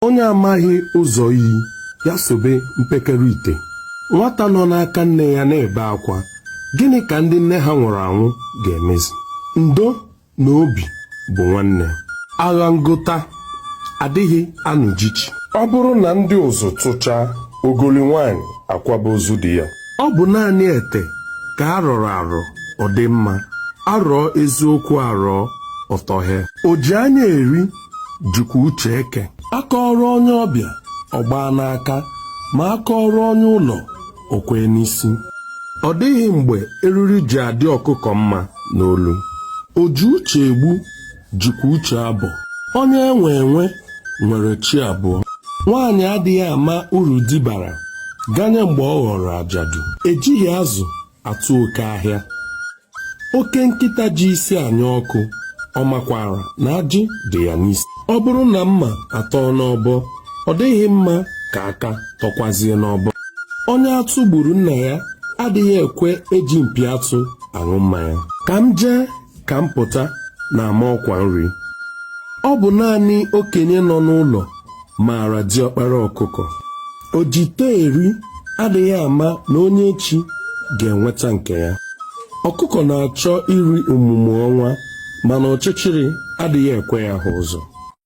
Onye amaghị ụzọ iyi, ya sobe mpekere ite. Nwata nọ n'aka nne ya na-ebe akwa, gịnị ka ndị nne ha nwụrụ anwụ ga-emezi? Ndo na obi bụ nwanne. Agha ngota adịghị anụ jichi. Ọ bụrụ na ndị ụzụ tụchaa, ogoli nwaanyị akwaba ozu di ya. Ọ bụ naanị ete ka a rọrọ arọ ọ dị mma, a rọọ eziokwu arọọ ọ tọhee. O ji anya eri jikwa uche eke. A kọọrọ onye ọbịa ọ gbaa n'aka, ma a kọọrọ onye ụlọ o kwee n'isi. Ọ dịghị mgbe eriri ji adị ọkụkọ mma n'olu. O ji uche egbu jikwa uche abọ. Onye e nwe enwe nwere chi abụọ. Nwaanyị adịghị ama uru di bara ganye mgbe ọ ghọrọ ajadu. Ejighị azụ atụ oke ahịa. Oke nkịta ji isi anya ọkụ, ọ makwara na ajị dị ya n'isi. Ọ bụrụ na mma atọọ n'ọbọ, ọ dịghị mma ka aka tọkwazie n'ọbọ. Onye atụ gburu nna ya adịghị ekwe eji mpi atụ aṅụ mmanya. Ka m jee ka m pụta na-ama ọkwa nri. Ọ bụ naanị okenye nọ n'ụlọ maara diọkpara ọkụkọ. Ojite eri adịghị ama na onye echi ga-enweta nke ya. Ọkụkọ na-achọ iri ụmụmụ ọnwa mana ọchịchịrị adịghị ekwe ya hụ ụzọ.